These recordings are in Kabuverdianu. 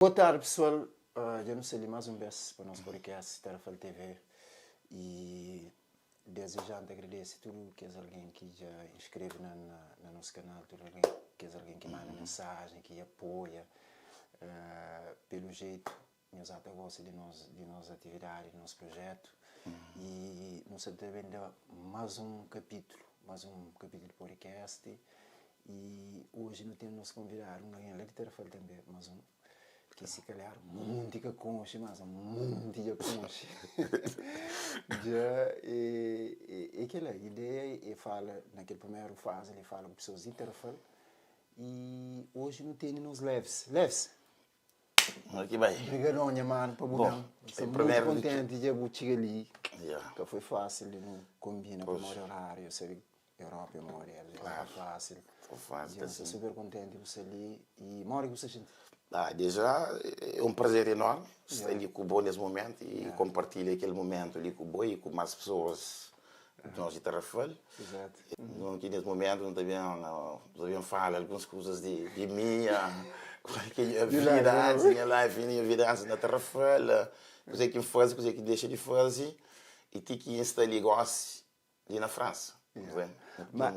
Boa tardi pessoal, dja nu sta li más un bes pa nos podcast Tarrafal TV y desde já N ta agradese tudu kes algen ki dja inskreve na na nos kanal, tudu algen kes algen ki manda mensajen, ki apoia, pelu jeitu nhos ata gosta di nos di nos atividadi, di nos projetu y nu sta ta ben da más un kapítulu, más un kapítulu di podcast. I oji nu ten nos konvidadu, un algen la di Tarrafal tanbe, mas un ki si kalhar munti ka konxe, mas munti dja konxe. Dja e kel-la, ideia e fala na kel primeru fazi li, fala ku pesoas di Tarrafal i oji nu tene nos Levis. Levis! Ki bai. Brigadon nha manu pa bu ben. Sta mutu kontenti dja bu txiga li. Ka foi fásil di nu konbina pamodi oráriu, sabe Europa é modi, às vezes ka fásil. Ka fásil. Dja nu sta super kontenti bu sta li. I modi ki bu sta xinti? Ah, desde já é un prazer enormi sta li ku bo nes momentu i konpartilha kel momentu li ku bo i ku más pesoas di nos di Tarrafal. Exato. Nton ki nes momentu nu ta ben, nu ta ben fala alguns kuzas di di mi, ki é nha vida antis, nha life, nha vida antis na Tarrafal, kuzê ki N faze, kuzê ki N dexa di faze i ti ki N sta li gósi li na Fransa. Ma,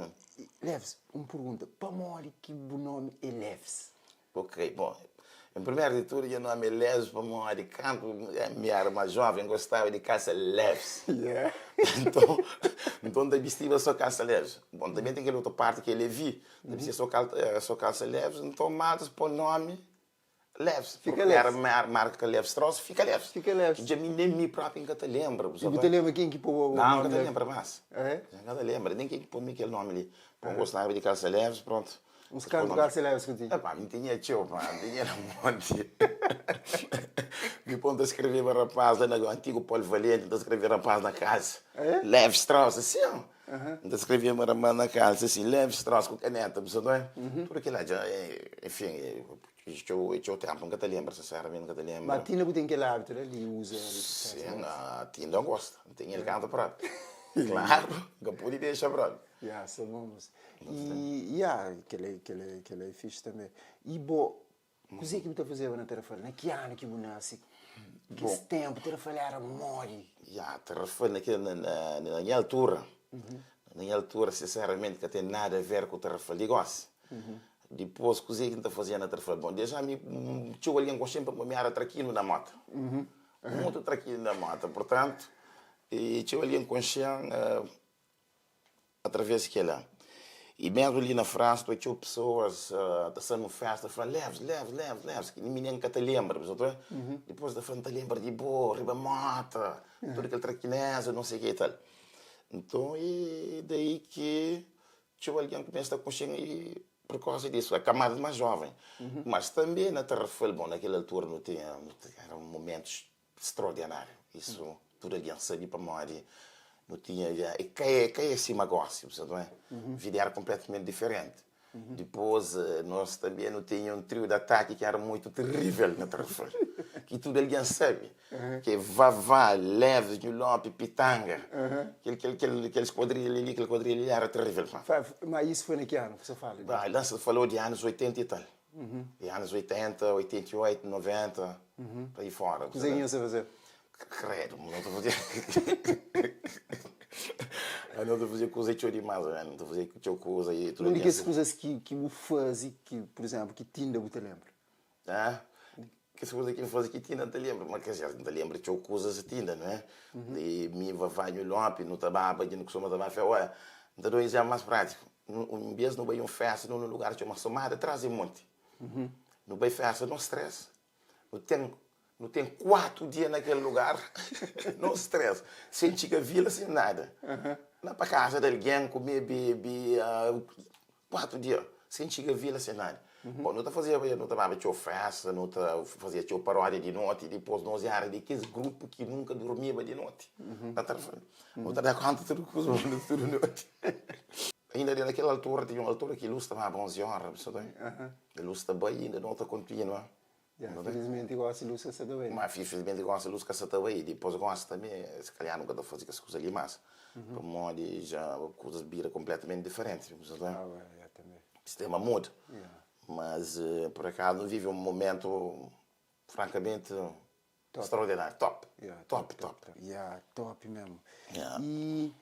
Levis, un pergunta, pamodi ki bu nomi é Levis? Ok, bon, en primeru di tudu nha nomi é Levis pamodi kantu mi era más jóven N gostaba di kalsa Levis. Nton, nton N ta bistiba sô kalsa Levis. Bon, tanbe ten kel otu parti ki é Levi, N ta bistia sô kalsa Levis, nton maltas pô nomi Leves, Fika porque era Leves. mar marca Leves Strauss, fika Leves. Fika Leves. Dja mi nem mi propi N ka ta lembra. I bu ta lembra ken ki pô Não, N nomi ka ta Leves? lembra mas. É? N ka ta lembra nem ken ki pô mi kel nomi li. Pô N gostaba di kalsa Leves, pronto. Uns Es pô kantu nomi. kalsa Leves ku tinha? Epá, mi tinha txeu, pá, N tinha na monti. Mi pô N ta skreveba rapaz la na antigu Polivalenti, N ta skreveba rapaz na kalsa. É? Leves Strauss, asin. N ta skreveba rapaz na kalsa, asin, Leves Strauss ku kaneta, bu sabe? Tudu kila dja, enfin, Txeu, txeu ténpu N ka ta lenbra, sinseramenti N ka ta lenbra. Ma tinda bu ten kel ábitu la di uza Sin, tinda N gosta. N ten el kanta própi. Klaru, N ka pode dexa própi. Ya, sta bon mas. I, ya, kel-la, kel-la, kel-la é fixi tanbe. I bo, kuzê ki bu ta fazeba na Tarrafal? Na ki anu ki bu nase? Kes ténpu, Tarrafal éra modi? Ya, Tarrafal na kel, na, na, na nha altura, na nha altura, sinseramenti, ka ten nada a ver ku Tarrafal di gósi. Dipôs, kuzê ki N ta fazia na Tarrafal? Bon, deja mi, txeu algen konxe-m pamodi mi éra trakilu na móta. Mutu trakilu na móta. Purtantu, txeu algen konxe-m através di kel-la. I mésmu li na Fransa, ta txeu pesoas ta sta nun fésta, ta fla, Leves, Leves, Leves, Leves. Ki mi nen N ka ta lenbra. Dipôs ta fla, N ta lenbra di bo, riba móta, tudu kel trakinéza, non sei ke i tal. Nton, e daí ki Txeu algen kumesa ta konxe-m i pur kauza disu, a kamada más jóven. Mas tanbe na Tarrafal, bon, na kel altura nu tinha, éra un momentu straordináriu. Isu tudu algen sabe pamodi nu tinha dja, e ka é, ka é sima gósi, bu sabe, nau é? Vida éra konpletamenti diferenti. Dipôs, nos tanbe nu tinha un triu di ataki ki éra muitu terível na Tarrafal, ki tudu algen sabe. Ki é Vavá, Leves, Nhu Lopi, Pitanga. Kel, kel, kel, kel skuadrilha li, kel kuadrilha li éra terível, pá. Ma isso foi na ki anu ki sa fala di? Ba, la sa falou di anus 80 i tal. Di anus 80, 88, 90, pa i fora. Kuzê ki nhos ta fazeba? Credo, no ta fazia. No ta fazia kuza txeu dimás, no ta fazia txeu kuza i tudu. Un di kes kuzas ki, ki bu faze, ki, pur izénplu, ki ti inda bu ta lenbra? Ah, kes kuza ki N faze ki ti inda N ta lenbra. Ma kes N ta lenbra txeu kuzas ti inda, não é? Di mi, Vavá, Nhu Lopi, nu ta baba, dja nu kustuma ta ba fé. Oia, N ta da un izénplu más prátiku. Un bês nu bai un fésta nun lugar txoma Somada, tras di monti. Nu bai fésta nos três, nu ten nu ten kuatu dia na kel lugar, nos três, sen txiga vila, sen nada. Na pa kaza di algen, kume, bebe, 4 dia sen txiga vila sen nada. Bon, nu ta fazeba, nu ta baba txeu festa, nu ta fazia txeu paródia di noti, dipôs nos éra di kes grupu ki nunka durmiba di noti. Na Tarrafal. Nu ta da kónta tudu kuza tudu noti. Inda na kel altura, tinha un altura ki lus ta baba 11 óra, bu sabe? Lus ta bai inda nu ta kontinua. Ya, felizmenti gosi lus ka sa ta bai. Ma felizmenti gosi lus ka sa ta bai. Dipôs gosi tanbe, si kalhar nu ka ta faze kes kuza li más. Pamodi dja kuzas bira konpletamenti diferenti. Bu sabe? Ah, ué, ya tanbe. Sistema muda. Mas, pur akazu, nu vive un momentu. Francamente, Top. extraordinário. Top. Yeah, Top, top. Yeah, top mesmo. Yeah. E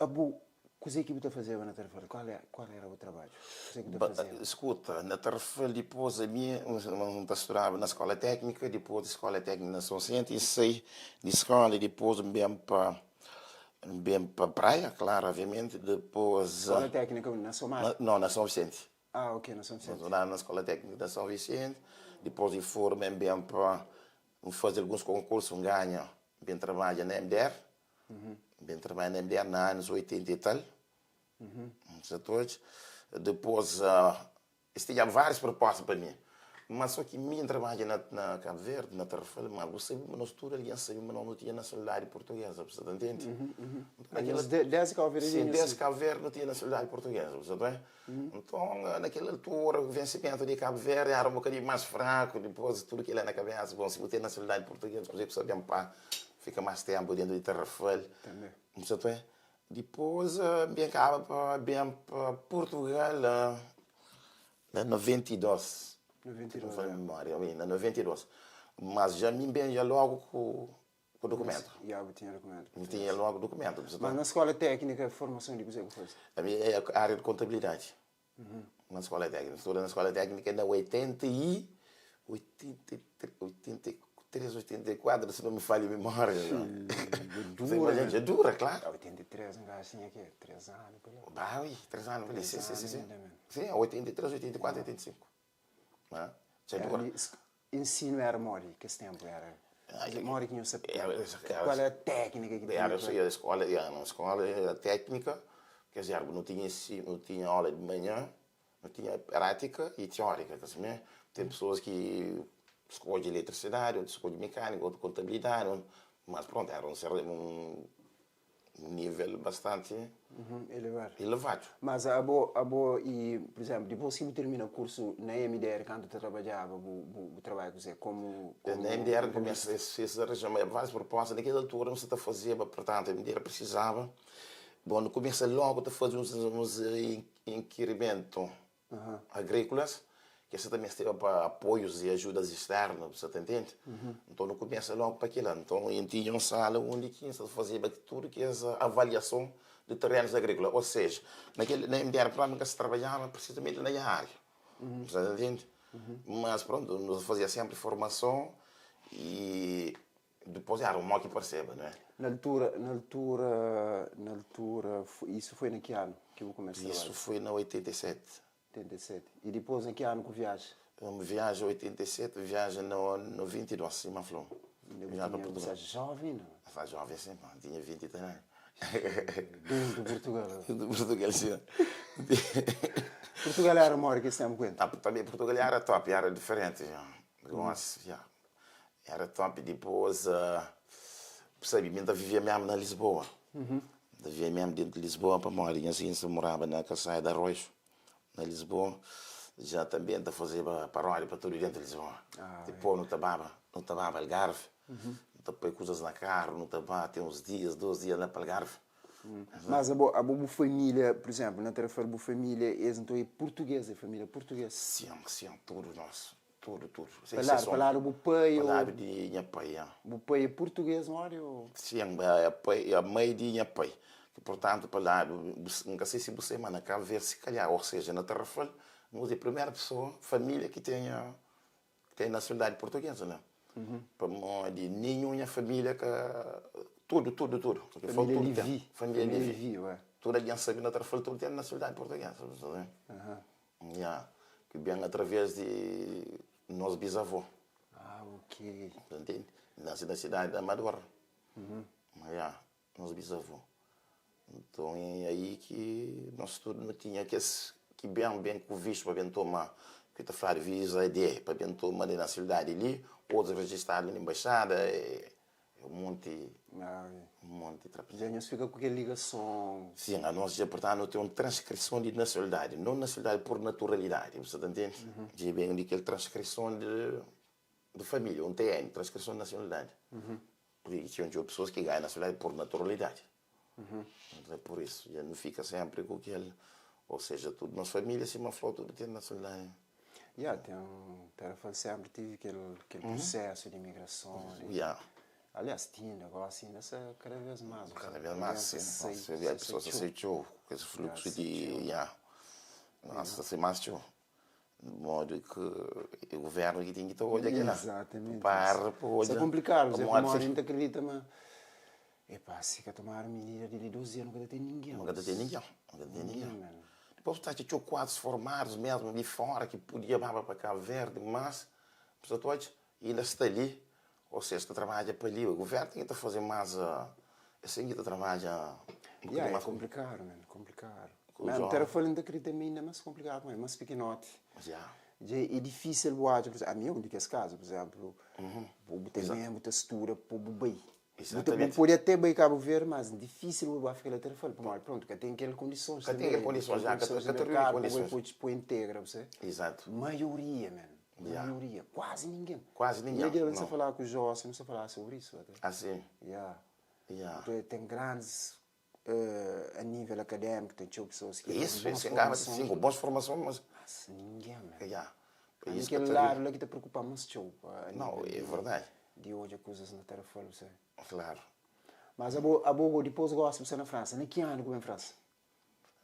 abu, kuzê ki bu ta fazeba na Tarrafal? Qual, é, qual era o trabalho? Kuzê ki bu ta fazeba? Escuta, na Tarrafal depois a minha, um estudava na escola técnica, depois da escola técnica na São Vicente, e saí de escola e depois bem para bem para praia, claro, obviamente, depois Escola técnica na Somar? não, na São Vicente. Ah, ok, na São Vicente. Estudava na escola técnica da São Vicente, depois de formei bem para fazer alguns concursos, um ganha, bem trabalha na MDR, bem trabalha na MDR na anos 80 e tal. Todos. Depois, tinha várias propostas para mim. Mas só que minha trabalho na Cabo Verde, na Tarrafal, mas você, nós tudo alguém sabia, mas não tinha nacionalidade portuguesa, você entende? Então, naquela, desde Cabo Verde? Sim, desde Cabo Verde não tinha nacionalidade portuguesa, você entende? Então, naquela altura, o vencimento de Cabo Verde era um bocadinho mais fraco, depois tudo que ele na cabeça, bom, se você tem nacionalidade portuguesa, por exemplo, sabia, pá, fica mais tempo dentro de Tarrafal. Também. Você entende? Depois, bem acaba bem para Portugal, na 92. 92. Não foi memória, na 92. Mas já me bem já logo com o documento. Já eu tinha documento. Não tinha logo documento. Mas na escola técnica, formação de que você faz? A minha é a área de contabilidade. Na escola técnica. Estou na escola técnica na 80 e 83, 83, 84, se não me falha a memória. Sim, dura. Mas, é dura, claro. 83, um gajo tinha aqui, 3 anos. Bah, oui, 3 anos. Sim, sim, sim. Sim, 83, 84, 85. Era, ensino era mori, que esse tempo era? Mori que não sabia. Qual era a técnica que tinha? Era a escola, era uma escola era técnica, quer dizer, não tinha, não tinha aula de manhã, não tinha prática e teórica, quer dizer, tem pessoas que escolhem eletricidade, outros escolhem mecânica, outros contabilidade, mas pronto, era um nível bastante elevado. elevado. Mas a boa, e, por exemplo, depois que termina o curso na MDR, quando tu trabalhava, o trabalho você como, como Na MDR começa a arranjar várias propostas, naquela altura você está fazendo, portanto, a MDR precisava. Bom, começa logo a fazer uns inquirimentos agrícolas, que você também esteve para apoios e ajudas externas, você entende? Então, não começa logo para aquilo. Então, eu tinha uma sala onde você fazia tudo que é avaliação de terrenos agrícolas. Ou seja, naquele, na MDR nunca se trabalhava precisamente na área. Você entende? Mas pronto, nós fazia sempre formação e depois era um modo que perceba, não é? Na altura, isso foi naquele ano que eu comecei a Isso foi na 87. 87. E depois em que ano que viaja? Uma viagem em 87, viagem no 92, sim, Maflon. Viagem para Portugal. Você é jovem, não? Estava jovem, sim, pá. Tinha 23 anos. Dentro de Portugal. De Portugal, sim. Portugal era maior que esse tempo, ah, também Portugal era top, era diferente. Já. Nossa, já. Era top. Depois, sabe, ainda vivia mesmo na Lisboa. Vivia mesmo dentro de Lisboa, para morar. Assim, se morava na Caçaia de Arroz, na Lisboa. Já também a fazer paródia para tudo dentro de Lisboa. Depois não tabava Algarve. Não tapei coisas na carro, não tabava, tem uns dias, 2 dias lá para Algarve. Mas a boa família, por exemplo, na Tarrafal, a boa família, eles então é portuguesa, família portuguesa. Sim, sim, tudo nosso, tudo, tudo. Falar o meu pai... Falar de minha pai, é. O pai é português, não é? Sim, a mãe de minha pai. Que, portanto, falar, nunca sei se você, mas na Cabo Verde, se calhar, ou seja, na Tarrafal, nós é a primeira pessoa, família que tem nacionalidade portuguesa, não é? Para de nenhuma família que... Tudo, tudo, tudo. Família Levi. Família Levi. Toda a gente sabe na Tarrafal, tudo tem nacionalidade portuguesa. Yeah. Que vem através de nosso bisavô. Ah, ok. Entende? Nasce na cidade da Amadora. Yeah. Nosso bisavô. Então é aí que nós tudo não tinha que, que bem com o visto para bem tomar, que está falando visa D, para bem tomar na nacionalidade ali, outros registrados na embaixada, é um monte, um monte de trabalho. Já fica com aquela ligação. Sim, a nós já, portanto, tem uma transcrição de nacionalidade, não nacionalidade por naturalidade, você entende? Já bem de aquela transcrição de família, um TN, transcrição de nacionalidade. Porque tinha pessoas que ganham nacionalidade por naturalidade. Então é por isso, já não fica sempre com aquele. Ou seja, tudo, nossa família, se uma flor, tudo tem nacionalidade. Ya, ten, Tarrafal senpri tive kel, kel prusésu di imigrason, di. Ya. Aliás, ti inda, gósi inda sta kada vês más. Kada vês más, sin. Algen ta sai, Gósi ta sai pesoas ta txeu. sai txeu, ku es Ya, fluksu sai di, txeu. ya, gósi ta sai más txeu. Di modu ki é guvernu ki ten ki ta odja kel-la. Exatamente. Para pa Sta odja konplikadu, Zé, pamodi pamodi si. N ta kridita ma, epá, si ka tomadu midida di li dos dia nu ka ta ten ningen. Nu ka ta ten ningen, nu ka ta ten ningen. Ningen, man. Dipôs bu ta atxa txeu kuadrus formadus mesmu di fora ki podia baba pa Kabu Verdi, mas bu sa ta odja inda sta li, ou seja, sta trabadja pa li. Guvernu ten ki ta faze mas, es ten ki ta trabadja un Ya, bokadinhu é mas ku konplikadu, man, konplikadu. ku Man, jovens. Tarrafal N ta kridita ma inda más konplikadu, pamodi é más pikinoti. Ya. Dja é difísil bu atxa, pur izénplu, ami é un di kes kazu, pur izénplu, bu ta ben, bu ta studa pa bu bai. Bu ta, bu pode até bai Kabu Verdi, mas difísil bu ba fika la Tarrafal, pamodi prontu, ka ten kel kondisons Ka ten tanbe, kel kondisons, kel ya, ka kondisons di ka ta reuni merkadu pa bu bai kondisons. pode poi integra, bu sabe? Izatu. Maioria, man, Ya. maioria, kuazi ningen. Kuazi Mi ningen, dia nu sta nau. falaba ku Josi, nu sta falaba sobri isu até. Ah, si? Ya. Ya. Ten ten grandis a nível akadémiku, ten txeu pesoas ki ten Isu, bons isu, ngaba formason. sin, ku bons formason, mas. Mas ningen, man. Ya. A mi Isu ka kel ta ladu la ki ta preokupa-m más txeu, a Nau, nível é di verdadi. di odja kuzas na Tarrafal, bu sabe. Klaru. Mas abo, abo go dipôs gosi bu sta na Fransa. Na ki anu ku ben Fransa?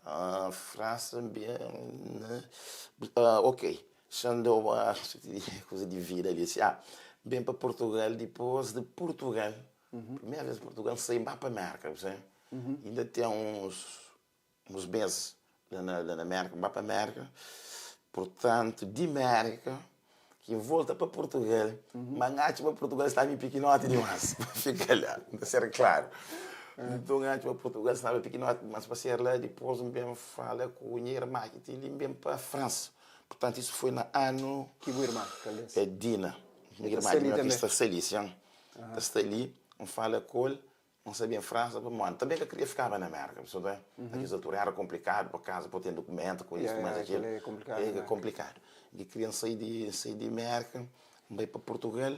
Ah, Fransa N ben na. Ah, ok, xa-m da uma kuza di vida li. Ah, N ben pa Purtugal, dipôs di Purtugal, primeru vez Purtugal, N sai N ba pa Mérka, bu sabe. Inda ten uns uns mês la na la na Mérka, N ba pa Mérka, purtantu di Mérka ki N volta pa Purtugal, ma N atxa ma Purtugal staba mi pikinoti dimás pa fika la, pa ser klaru. Nton N atxa ma Purtugal staba pikinoti dimás pa ser la, dipôs N ben fala ku nha irma ki ti li, N ben pa Fransa. Purtantu isu foi na anu. Ki bu irma? Kal des? É Dina, nha El ta irma sta li Dina ki tanbê? sta sta li, sin. Ta sta li, N fala ku el, N sabia Fransa pamodi tanbe ka kria fikaba na Merka, bu sabe? Na kes altura era konplikadu pa kaza pa ten dukumentu ku isu mas akil, é konplikadu. N kria N sai di N sai di Merka N bai pa Purtugal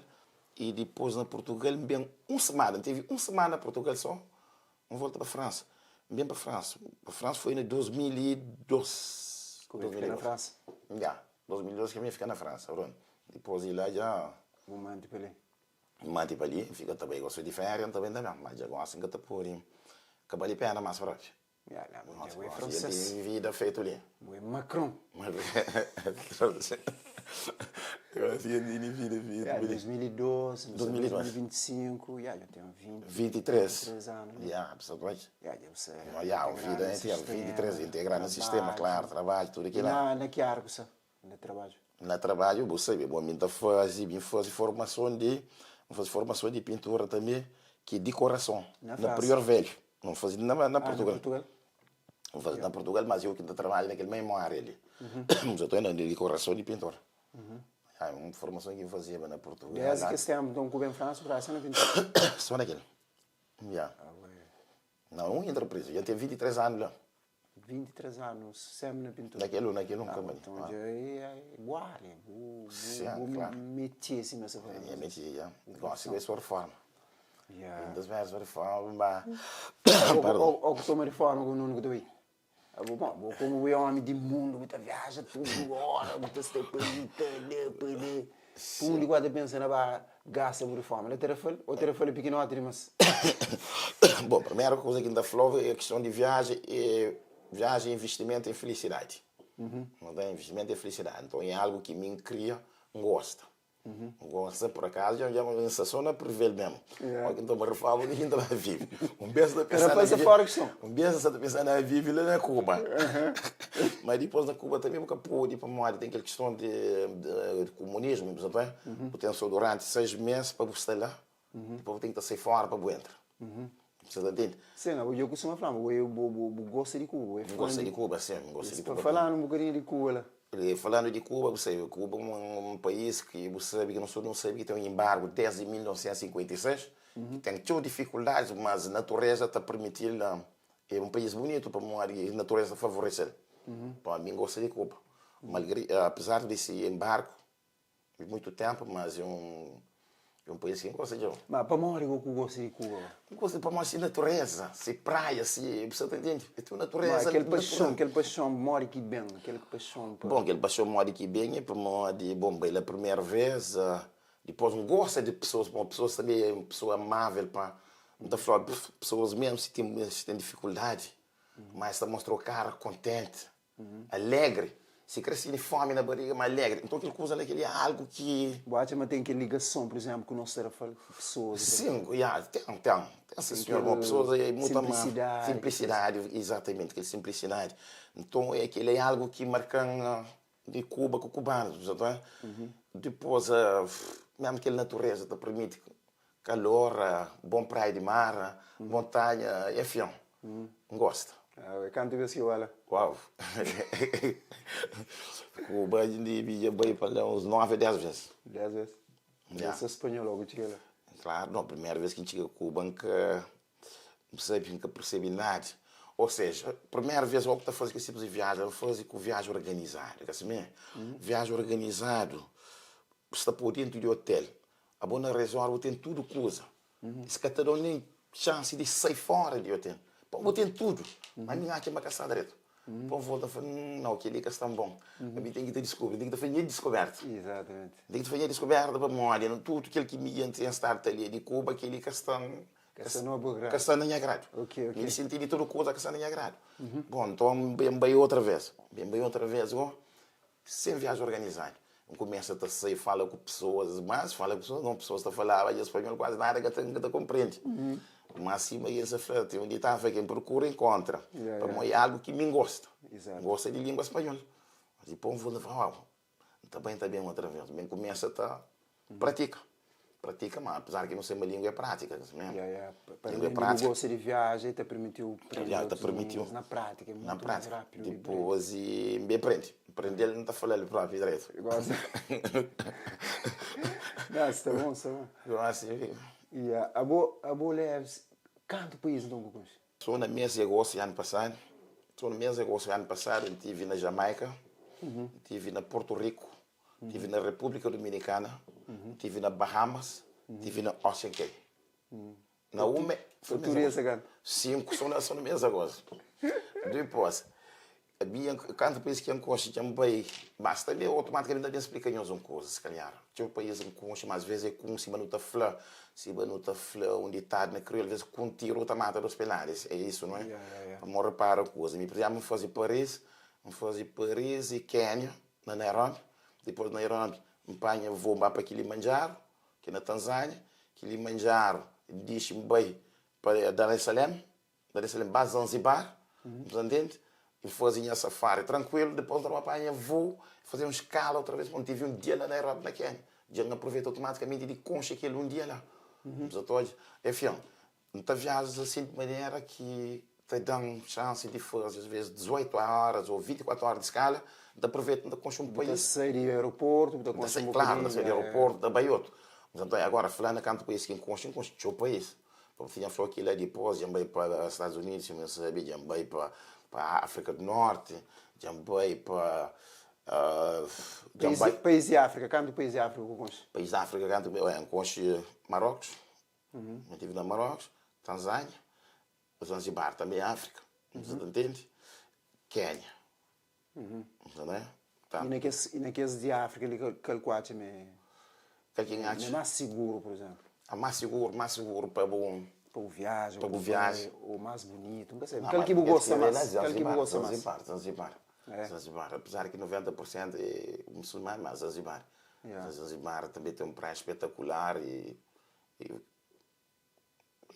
i dipôs na Purtugal N ben un semana, N tevi un semana na Purtugal so N volta pa Fransa. N ben pa Fransa, pa Fransa foi na 2002. Ku ben fika na Fransa? Ya, 2002 ki N ben fika na Fransa, dipôs di la dja. Bu manti pa li? N mante pa li, N fika ta bai gosi di féria, N ta ben ta ben, ma dja gosi N ka ta pode, ka bali pena mas propi. Ya, la, bo dja bo é Gosi dja fransês. ten vida fetu li. Bo é Macron. Gosi dja tene vida fetu Ya, li. 2012, nu sta 2012. 2025, ya, dja ten 20, 23. 23 anu li. Ya, bu sta ta bai. Ya, dja bu sta Ya, un integradu vida na interu, sistema, 23, integradu na sistema, trabadju. klaru, trabadju, tudu I kila. na, na ki ária ku sta? Na trabadju. Na trabadju, bu sabe, bo mi N ta faze, mi faze formason di, N faze formason di pintura tanbe, ki é dikorason, Na na Fransa? Prior Velho, N faze na na Ah, na Purtugal. Purtugal? N faze na Purtugal, mas eu ki N ta trabadja na kel mesmu ária li. N sa ta na dikorason di pintura. É un formason ki N fazeba na Purtugal Desdi la. kes ténpu, nton, ku ben Fransa, bu trabadja sô na pintura? Sô na kel, ya. Ah, ué. Na un intraprisa, dja N ten 23 anu la. 23 anu sempre na pintura. Naquele, naquele nunca ah, Então já é boa área, bo, bo, bo métier assim, mas agora. É métier, já. Gosto de sua reforma. Yeah. Das vezes reforma, mas Pardon. Ou que toma reforma com o Nuno que tu aí. Bom, bo como o homem de mundo, muita viaja tudo hora, muita step ali, ali, ali. Fundi guarda pensa na ba gasta bu reforma. La Tarrafal, ou Tarrafal é pikinoti dimas? Bom, primeira coisa que N ta fla-u é questão de viagem, é viagem é investimento em felicidade. Não tem investimento em felicidade. Então é algo que mim cria, N gosta. N gosta, por acaso, já já N sta só na prever mesmo. Yeah. Ó, que N ta ba reforma, que N ta ba vive. Um bes N ta pensa Tarrafal na sta vive, fora questão. um bes N sta ta pensa na vive la na Cuba. Mas dipôs na Cuba também bu ka pode, pamodi tem kel questão de de comunismo, bu sabe? Bu ten só durante 6 mês pa bu sta la, dipôs bu ten ki ta sai fora pa bu entra. Você ta ntende? Sim, abo dja kustuma fla ma bo é bo bo bu gosta di Cuba, bo é N fã gosta di di Cuba, sim, N gosta di Pa Cuba. fala-nu un bokadinhu di Cuba la. Falando di Cuba, bu sabe, Cuba é un país ki bu sabe ki nos tudu nu sabe ki ten un embargu desdi 1956, ki ten txeu difikuldadis, mas natureza ta permiti-l É un país bunitu pamodi natureza ta favorese-l. Pamodi mi N gosta di Kuba. Malgri, apezar di si enbargu di muitu tenpu, mas é un É un país ki N gosta txeu. Ma pamodi ku ku gosta di Kuba? N gosta pamodi si natureza, si praia, si bu sa ta intende? É tudu natureza. Ma kel paxon, kel paxon modi ki ben? Kel paxon pa. Bon, kel paxon modi ki ben é pamodi, bon, N bai la primeru vez, dipôs N gosta di pesoas, pamodi pesoas tanbe é un pesoa amável pa, N ta fla pesoas mesmu si ten si ten difikuldadi, ma es ta mostra-u kara kontenti. Alegri, si kre si di fomi na bariga, ma alegri. Nton kel kuza la, kel-li é algu ki. Bu atxa ma ten kel ligason, pur izénplu, ku nos Tarrafal, ku pesoas i tal? Sin, ya, ten, ten. Ten, sin sinhor. Bon, pesoas é mutu amável. Sinplisidadi. Sinplisidadi, izatamenti, kel sinplisidadi. Nton, é kel-li é algu ki marka-m di Kuba ku kubanus, bu sa ta obi? Dipôs, mésmu kel natureza ta permiti Kalor, bon praia di mar, montanha, enfin, N gosta. Ah, kantu bes ki bu bai la? Uau! Kuba N debi dja bai pa la uns 9 a 10 bes. 10 bes? Ya. Bu sa spanhol logu txiga la? Klaru, no, primeru bes ki N txiga Kuba N ka N sabe, N ka persebi nada. Ou seja, primeru bes logu ta faze kes tipus di viajen, N faze ku viajen organizadu, ka simé? Viajen organizadu, bu sta pô dentu di otel, Abo na resort bu ten tudu kuza. Es ka ta dau nen xansi di sai fora di otel. Pon bu ten tudu, ma mi N atxa ma ka sta dretu. Pon volta fla, nau, kel-li ka sta bon. Mi ten ki ta diskubri, N ten ki ta faze nha diskuberta. N ten ki ta faze nha diskuberta pamodi na tudu kel ki mi N ten stadu ta lé di Kuba, kel-li ka sta ka sta na nha gradu. Mi N sinti di tudu kuza ka sta na nha gradu. Bon, nton N bai otra vez. N bai otra vez go. Sen viaji organizadu, N kumesa ta sai fala ku pesoas, mas fala ku pesoas, não, pesoas ta falaba dja spanhol kuazi nada ka ta, N ka ta konprende. Mas sima ki es ta fla, ten un ditadu fla, ken prokura enkontra. Pamodi é algu ki mi N gosta, N gosta di lingua spanhol. Mas dipos N volta N fla, uau, N ta bai N ta ben otra vez. N kumesa ta Pratika. Pratika, ma apesar ki nu sabe ma lingua é prátika, ka sabe? Ya, ya. Pa Lingua é alén di bu prátika. gosta di viaja, ta permitiu prende Ya, ta otus permitiu. línguas na prátika, é Na mutu más prátika. rápidu di prende. Dipôs i N ben prende. N prende-l, N ta fala-l própi dretu. Gosta. Não, sta bom, sta bom. Gosi. Ya, abo, abo Leves, kantu país nton ku konxe? Sô na mês di agostu di anu pasadu, sô na mês di agostu di anu pasadu, N tive na Jamaika, N tive na Portu Riku, Tive na Repúblika Dominikana, tive na Bahamas, tive na Ocean Cay. Na un me, foi Tudo essa cara. 5 só na só no mês agosto. Depois, havia kantu país ki N konxe dja N bai, mas tanbe automaticamente ta ben splika nhos un kuza, se calhar. Txeu país N konxe, mas às vezes é kunsi, ma nu ta fla, sima nu ta fla un ditadu na kriolu, às vezes ku un tiru ta mata dos peladis, é isso, não é? Pamodi repara un kuza, mi, por exemplo, N faze Paris, N faze Paris e Quênia, na Nairobi, dipôs Nairobi N panha voo N ba pa Kilimanjaro, ki na Tanzânia, Kilimanjaro N dixi N bai pa Dar es Salaam, Dar es Salaam ba Zanzibar, bu ta ntende? N faze nha safari trankuilu, dipôs N torna panha voo, faze un skala otra vez, N tive un dia na Nairobi na Kénia, dja N aproveita automaticamenti di konxe kel un dia la, bu sa ta odja? Enfin, N ta viaja asin di manera ki ta da-m xansi di faze as ves 18 oras ô 24 oras di skala. N ta aproveta, N ta konxe un Bu ta país. sai di aeroportu, bu ta N ta konxe sai, un klaru, N ta bokadinhu, sai di ya, ya. aeroportu, N ta bai otu. N ta, agora, fla na kantu país ki N konxe, N konxe txeu país. Pa N fla kila dipôs, dja N bai pa Stadus Unidu, sima N sabe, dja N bai pa pa Áfrika di Norti, dja N bai pa dja N País, bai. país di Áfrika, kantu país di Áfrika ku konxe? País di Áfrika kantu, N konxe Marocos, N tive na Marocos, Tanzânia, Zanzibar tanbe é Áfrika, bu ta ntende? Kénia, não é? Tá. I na kes, i na kes di Áfrika li, kal ku atxa ma é, Kal ki N ma é atxa? más siguru, pur izénplu? A más siguru, más siguru pa bu. Pa bu viaja, Pa ô bu bu bai, viaja. ô más bunitu, N ka sabe. Não, Kal mas ki bu kes gosta ki é la más? Kal ki bu Zanzibar, gosta más? Zanzibar, Zanzibar. É. Zanzibar, apesar ki 90 por sentu é musulmanu, mas Zanzibar. Ya. Zanzibar tanbe ten un praia spetakular i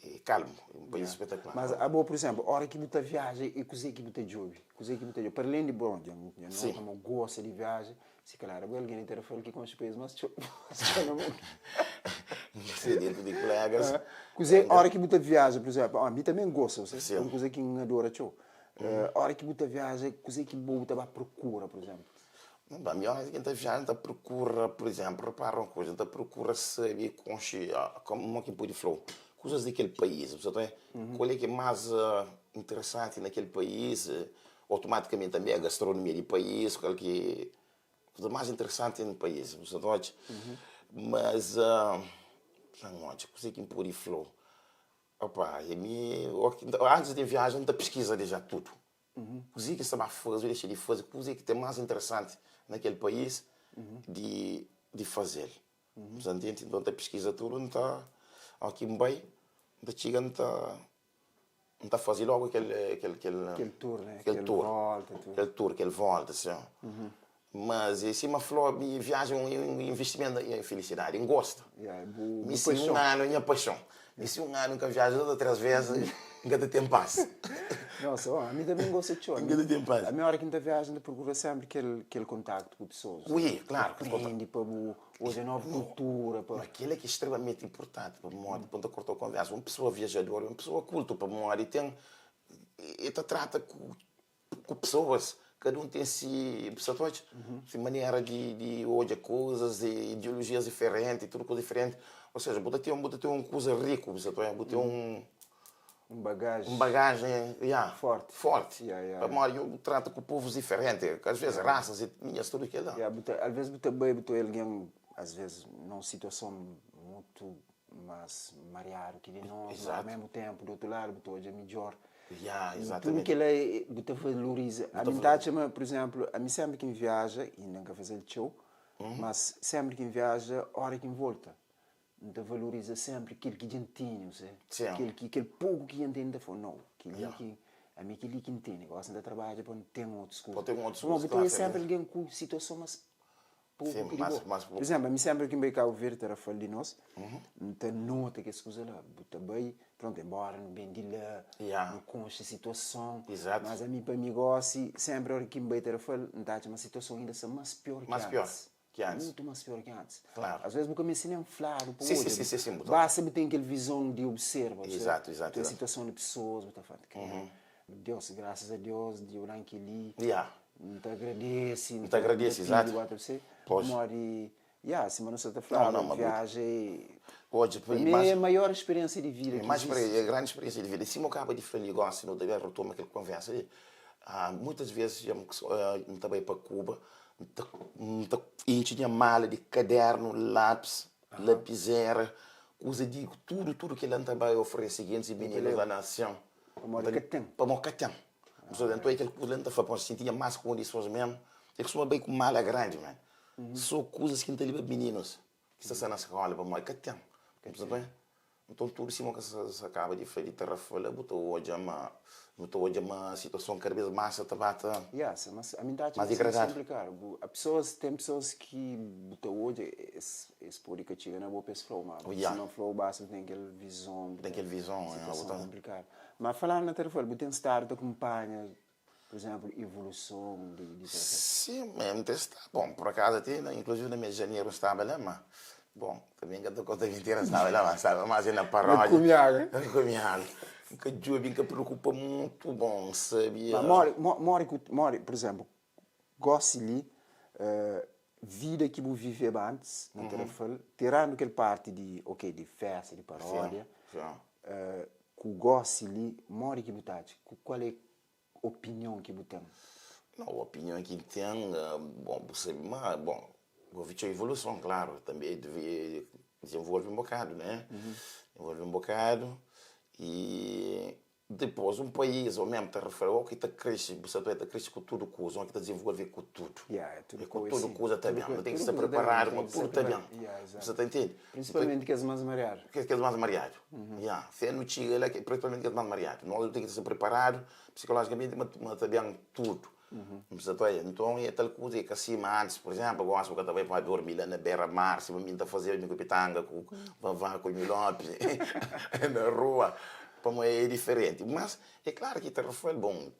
E kalmu, é un país spetakular. Mas abo, pur izénplu, óra ki bu ta viaja, é kuzê ki bu ta djobe? Kuzê ki bu ta djobe? Pa alén di, bon, dja N nota ma bu gosta di viaja, si kalhar abo é algen di Tarrafal ki konxe país más txeu na mundu. Si, dentu di kulégas. Kuzê, óra ki bu ta viaja, pur izénplu, ami tanbe N gosta, é un kuza ki N adora txeu. Óra ki bu ta viaja, kuzê ki bo bu ta ba prokura, pur izénplu? Ba, mi óras ki N ta viaja, N ta prokura, pur izénplu, repara un kuza, N ta prokura sabe, konxe, mo ki N pode fla-u, kuzas di kel país, bu sa ta kal é ki é más interesanti na kel país, otomatikamenti tanbe a gastronomia di país, kal ki é kuza más interesanti na país, bu sa ta odja? Mas. Fla-m, odja, kuzê ki N pode fla-u? Opa, e mi, antis di N viaja, N ta piskiza deja tudu. Kuzê ki N sta ba faze, dexa di faze, kuzê ki ten más interesanti na kel país di di faze-l. Bu ta ntende? Nton, N ta piskiza tudu, N ta, óki N bai, N ta txiga, N ta N ta faze logu kel kel kel Kel tour, né? Kel Kel tour. volta, tudu. Kel tour, kel volta, sin. Mas é sima fla, mi viaja é un investimentu na felisidadi. N gosta. Yeah, é bu, Mi bu si un paixon. anu, nha paixon. Mi si un anu N ka viaja duas o três ves, N ka ta ten pas. Nossa, ó, ami tanbe N gosta txeu. N ka ta ten pas. Ami óra ki N ta viaja, N ta prokura sénpri kel kel kontaktu ku pesoas. Ui, klaru. Pa prende, pa bu odja novu kultura, pa. Ma kel-la ki é stremamenti inpurtanti, pamodi, pa N ta korta-u konversa, un pesoa viajador é un pesoa kultu, pamodi ten, e ta trata ku ku pesoas, kada un ten si, bu sa ta odja? Si manera di di odja kuzas, ideolojias diferenti, tudu kuza diferenti, ou seja, bu ta ten, bu ta ten un kuza riku, bu sa ta odja? Bu ten un. Un bagaji. Un bagajen, ya. Forti. Forti. Ya, ya. Pamodi bu trata ku povus diferenti, asves rasas, etnias, tudu kila. Ya, bu ta, alves bu ta bai, bu ta oja algen, asves na un situason mutu mas mariadu ki di nos, ma ao mesmu tenpu, di otu ladu, bu ta odja midjor. Ya, Tudu izatamenti. kila bu ta valoriza. Ami N ta atxa ma, pur izenplu, ami senpri ki N viaja, inda N ka faze-l txeu, mas senpri ki N viaja, ora ki N volta, N ta valoriza senpri kel ki dja N tene, u se, kel ki, kel poku ki dja N tene, N ta fla, nau, kel-li ki, ami kel-li ki N tene, gosi N ta trabadja pa N ten otus kuza. Pamodi bu ta odja senpri algen ku situason mas poku ki di bo. Pur izénplu, ami senpri ki N bai Kabu Verdi, Tarrafal di nos, N ta nota kes kuza la. Bu ta bai, prontu, enbóra nu ben di la, nu konxe situason, mas ami pa mi gosi, senpri óra ki N bai Tarrafal, N ta atxa ma situason inda sta más pior ki antis. Mutu más pior ki antis. Asves bu ka meste nen fladu pa odja, basta bu ten kel vizon di observa, kel situason di pesoas, bu ta fla, Deus, grasas a Deus, di oran kel-li, N ta agradese, N ta agradese, exato. Pamodi, ya, sima nu sta ta fla, viaja é, pa mi é maior speriensia di vida ki izisti. É grandi speriensia di vida. Sima bu kaba di fla li gosi, nu ta ben retoma kel konversa li, muitas vezes dja N ta bai pa Kuba, N ta intxi nha mala di kadernu, lapis, lapizera, kuza di tudu, tudu kila N ta bai oferese gentis i mininus la na Asion. Pamodi ka ten. Pamodi ka ten. Nton é kel kuza li N ta fla, pamodi si N tinha más kondisons mésmu, N kustuma bai ku mala grandi, man. So kuzas ki N ta leba mininus ki sta sta na skóla, pamodi ka ten. Nton tudu sima ki sa kaba di fla di Tarrafal la bu ta odja ma nu ta odja ma situason kada bes mas sa ta ba ta Ya, sa mas ami ta atxa ma degradadu. Komplikadu. Bu a pesoas ten pesoas ki bu ta odja es es podi ka txiga na bo pa es fla-u ma Ya. si no fla-u basta bu ten kel vizon bu Ten kel vizon ya bu situason ta komplikadu. Ma falando na Tarrafal bu ten stadu ta kunpanha pur izemplu ivoluson di di Tarrafal? Sim, N ten stadu. Bon, pur akazu ate na inkluzivi na mes di janeru N staba la ma bon tanbe N ka ta konta mintira N staba la ma N staba mas na Na paródia. Kumiaga. Na Kumiaga. N ka djobe, N ka preokupa mutu, bon N sabia. Ma mori, mori ku, mori, pur izemplu, gosi li, vida ki bu viveba antis na Tarrafal, tirandu kel parti di, ok, di festa, di paródia, ku gosi li, modi ki bu ta atxa? Kual é opinion ki bu ten? Não, opinion ki N ten, bon, bu sabe ma, bon, houve txeu evoluson, klaru, tanbe devia dizenvolve un bokadu, né? Dizenvolve un bokadu y dipôs un país ou mesmu ta refere, ou ki ta krese, bu sabe, ta krese ku tudu kuza, ou ki ta dizenvolve ku tudu. Yeah, tudu É ku kuza, tudu sim. kuza ta Tudu ben, kuza, bu ten ki tudu sta kuza ta ben, preparadu ten ma ki tudu sta ta ben. preparadu. Yeah, Bu exato. sa ta intende? Prinsipalmenti kes más mariadu. Kes kes más mariadu. Ya, se nu txiga la, prinsipalmenti kes más mariadu. Nos nu ten ki sta preparadu psikolojikamenti ma ma ta ben tudu. Bu sa ta oja? Nton e tal kuza, e ka sima antis. Pur izénplu, gosi bu ka ta bai pa durmi la na bera mar sima mi N ta fazeba mi ku Pitanga, ku Vavá, ku Nhu Lopi na rua, pamodi e diferenti. Mas e klaru ki Tarrafal, bon,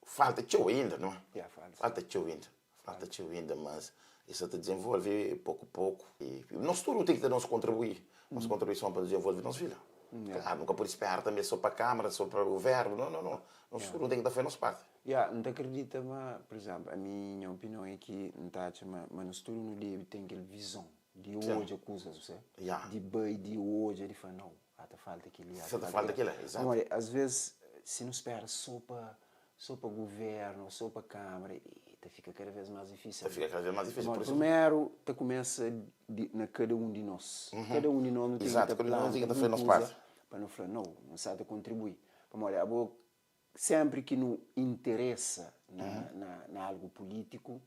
Falta txeu ainda, não é? Ya, falta. Falta txeu inda, falta txeu inda, mas e sa ta dizenvolve poku poku. E nos tudu ten ki ta nos kontribui, nos kontribuison pa dizenvolve nos vila. Klaru, nu ka pode spera tanbe so pa kamara, so pa guvernu, no, no, no. Nos tudu nu ten ki ta fai nos parti. Ya, N ta kridita ma, pur izénplu, ami nha opinion é ki N ta atxa ma ma nos tudu nu debe ten kel vizon di odja kuzas, bu sabe? Ya. Di bai, di odja, di fla, nau, Ata falta kel-li, ata Ata falta kel-la, exato. Pamodi, asvês, si nu spera sô pa, sô pa govérnu, sô pa kámara, e ta. Ta fika kada vez más difísil. Ta fika kada vez más difísil. Pamodi primeru ta kumesa di na kada un di nos. Kada un di nos nu ten ki ta planta algun kuza pa nu fla, nau, nu sa ta kontribui. Pamodi abo senpri ki nu interesa na na na algu pulítiku,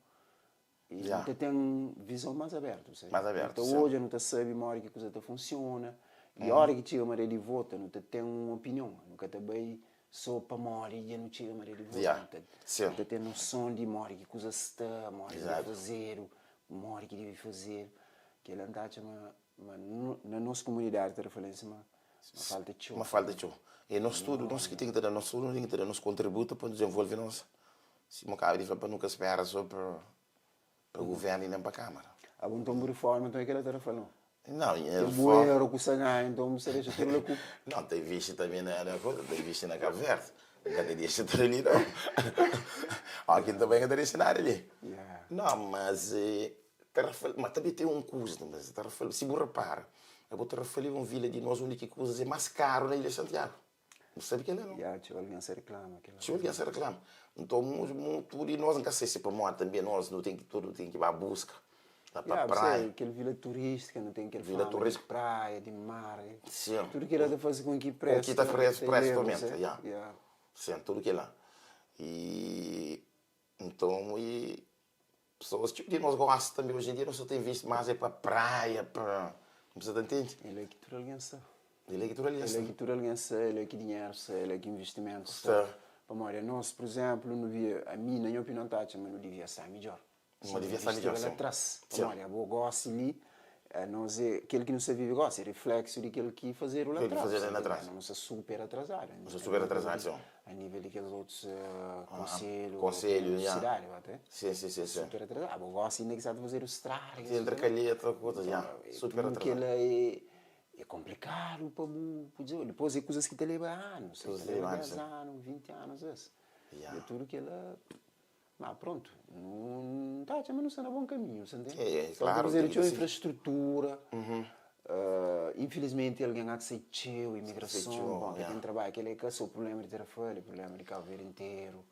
nu ta ten vizon más abertu, sabe? Nu ta odja, nu ta sabe modi ki kuza ta funsiona. I óra ki txiga maré di vota, nu ta ten un opinion. Nu ka ta bai So pamodi dja nu txiga maria di volta, nu ta ten noson di modi ki kuzas sta, modi ki debe fazedu, modi ki debe fazedu. Kel-la N ta atxa ma na nos kumunidadi tarafalensi ma falta txeu. Ma falta txeu. E nos tudu, nos ki ten ki ta da nos tudu, nu ten ki ta da nos kontributu pa nu dizenvolve nos. Sima kaba di fla, pa nu ka spera so pa Pa governo e nem pa câmara. Abo nton bu riforma nton é kela ta fla não? Não, nha Kel bu erro ku sa ganha nton bu sa dexa tudo la ku. Não, ta investi também na na coisa, ta investi na Cabo Verde. Nka ta dexa tudo ali não. Ó ki também nka ta dexa nada ali. Yeah. Não, mas Tarrafal, mas também tem um custo, mas Tarrafal, si bu repara, abo Tarrafal é um vila di nós undi ki cusas é mais caro na Ilha Santiago. Bu sabe kel-la, nau? Ya, txeu algen sa riklama kel-la. Txeu algen sa riklama. Nton, mu tudu di nos, N ka sai si pamodi tanbe nos nu ten ki tudu ten ki ba buska la pa Ya, bu praia. sabe, kel vila turístika, nu ten kel Vila fama di turístika. praia, di mar, Sin. tudu kel-la ta faze kon ki Kon presu ki ta ta presu, ta presu ta ileva, omenta, bu ya. sabe? Ya. Sin, tudu kel-la. I nton, i pesoas, txeu di nos gosta tanbe oji en dia, nu sa ta invisti más é pa praia, pa, bu sa ta ntende? É la ki tudu algen sta. É la ki tudu algen É sta. la ki tudu algen sta, é la ki dinheru sta, é la ki investimentu sta. Sta. Pamodi anos, pur izénplu, nu via, ami na nha opinion ta atxa ma nu divia sta midjór. Ma divia sta midjór, la sin. tras. Sin. Pamodi abo gósi li, anos é, kel ki nu sta vive gósi é rifléksu di kel ki fazedu la Kel ki tras. fazedu la tras. Nu sta super atrazadu. Nu sta super atrazadu, sin. A nível di kes otus konselhu, Konselhu, ya. sidadi, ba te? Sin, sin, sin, sin. Super atrazadu. Abo gósi inda ki sa ta fazedu strada, kes Entre kuza. Calheta, kuza, ya. Super Tudu atrazadu. kel-la é É konplikadu pa bu bu dizê, dipôs é kuzas ki ta leba anus, Kuzas ta ki ta leba leba anus, 10 anu, 20 anu às ves. Ya. É tudu kel-la, má prontu, nu ta atxa ma nu sta na bon kaminhu, sa ntende? É, é Só ta klaru, fazedu ten ki txeu ta si. infrastrutura, infilismenti algen há ki sai txeu, imigrason, txeu, bon, ka ya. ten trabadju, kel-la é ka sô prubléma di Tarrafal, é prubléma di Kabu Verdi interu,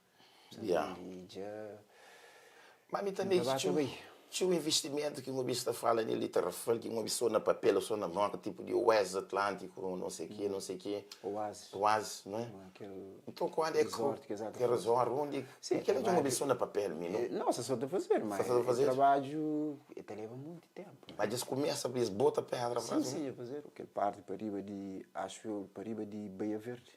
sa Ya. ntende? I dja. Ma mi tanbe Nu ta ba txeu ta bai. txeu investimentu ki un obi sta fala nel di Tarrafal ki un obi so na papel o so na boka tipo di Oásis Atlântico não sei quê não sei quê Oásis. Oásis não é? Kel Então quando é que resort ki es ta kel faze. resort undi Sim, kel dja un obi trabadju so na papel mi não Não, sa so ta fazedu ma Sa sa ta fazedu. trabadju e ta leba monti tempu. Ma dja es kumesa pa es bota pedra Sim, sim, dja fazedu kel parti pa riba di axu eu pa riba di Baía Verde.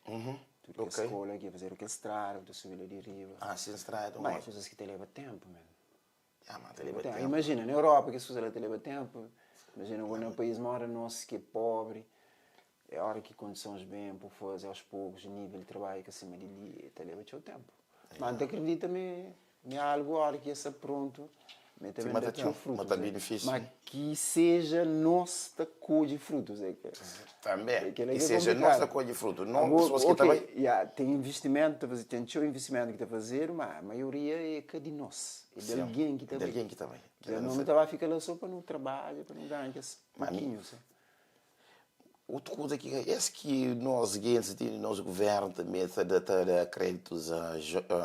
Tudu kes Ok. skola ki fazedu kel strada bu ta subi la di riba. Ah, sin strada Ma é modi? kuzas ki ta leba tempu men. Ya, ma ta leba tempu. Imajina, na Europa kes kuza la ta leba tempu. Imajina bo na país moda nos ki é pobri, é ora ki kondisons ben pa bu faze aos poucos, nível di trabadju ka sima di li, ta leba txeu tempu. Ma N ta kridita ma é algu ora ki e sta prontu, ma e ta ben da txeu frutus. Ma ta benefisia. Ma ki seja nos ta kodje frutus. É ke. Tanbe. Kel-la Ki ki é seja nos ta konplikadu. kodje frutu, non Abo, pesoas ki ta ok, bai. ya, ten investimentu ta faze, ten txeu investimentu ki ta fazedu, ma maioria é ka di nos, é di Sin, algen ki é ta di bai. algen ki ta bai. Dja no nu ta ba fika la so pa nu trabadja, pa nu ganha kes Ma mi, pokinhu, si. Otu kuza ki es ki nos gentis di nos guvernu tanbe ta da ta da kreditus a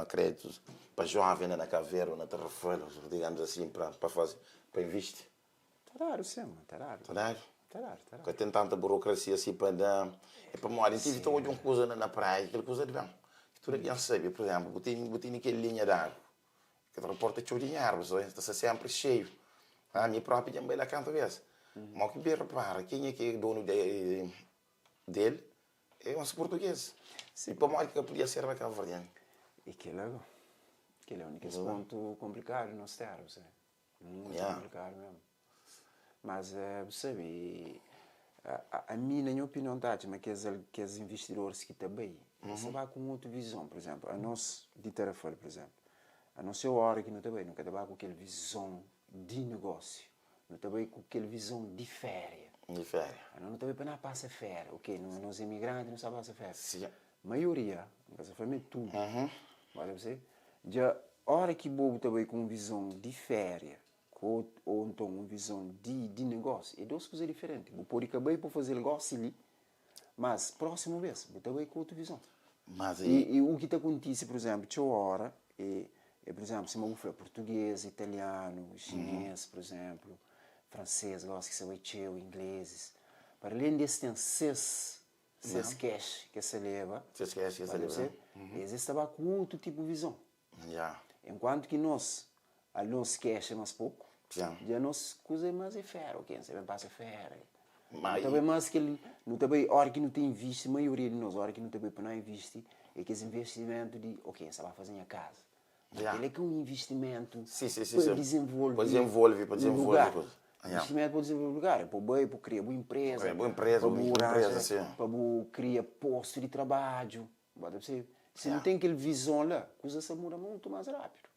a kreditus pa joven la na Cabo Verde ou na Tarrafal digamos asin pa pa faze pa invisti. Ta dadu sin, ma ta dadu. Ta dadu? Ta dadu, ta dadu. Ka ten tanta burokrasia si pa da é pamodi N tive ta odja un kuza na na praia kel kuza di ben ki tudu algen sabe pur izenplu bu ten bu tene kel linha di agu ki ta raporta txeu dinheru pasobra ta sta senpri xeiu ami propi dja N bai la kantu bes ma ki ben repara kenha ki é donu del é uns purtuges i pamodi ki ka podia serba kabuverdianu. I kel-la go, kel-la é un di kes pontu konplikadu di nos téra, bu sabe, mutu konplikadu mésmu. Mas bu sabe, ami na nha opinion ta atxa ma kes kes investidoris ki ta bai, es ta bai ku un otu vizon. Pur izénplu, anos di Tarrafal, pur izénplu, anos se óra ki nu ta bai, nu ka ta bai ku kel vizon di negósiu, nu ta bai ku kel vizon di féria. Di féria. Anos nu ta bai pa na pasa féria. Ok, nos é imigranti, nu sa pasa féria. Maioria, N ka sa fla ma é tudu, mas bu sabe, dja óra ki bo bu ta bai ku un vizon di féria Ku ô nton un vizon di di negósiu é dôs kuza diferenti. Bu pode ka bai pa faze-l gósi li, mas prósimu bês bu ta bai ku otu vizon. Mas I i u ki ta kontise, pur izénplu, txeu óra é É, por exemplo, sima bu fla, português, italiano, chinês, por exemplo, francês, gosi ki sa bai txeu, ingleses. Para além di es ten ses ses cash ki es sa leba, Ses cash ki es sa ba leba. percebe? Es es ta ba ku otu tipu vizon. Ya. Enquanto ki nos, a nos cash é mas poku, Sim. dja nos kuza é mas é fera, ok, nu sa ben pasa fera. Ma Nu ta bai mas kel, nu ta bai, ora ki nu ta invisti, maioria di nos, ora ki nu ta bai pa no invisti, é kes investimentu di, ok, N sta ba faze nha kaza. Ma Ya. kel é ka un investimentu Si, si, si, pa si. dizenvolve Pa dizenvolve, pa un dizenvolve lugar. kuza. Ya. Investimentu pa dizenvolve lugar é pa bu bai, pa bu kria bu inpreza, Kria bu inpreza, pa bu bu inpreza, ranja, si. pa bu kria postu di trabadju. Bu ta percebe? Si Ya. nu ten kel vizon la, kuza sa muda mutu mas rapidu.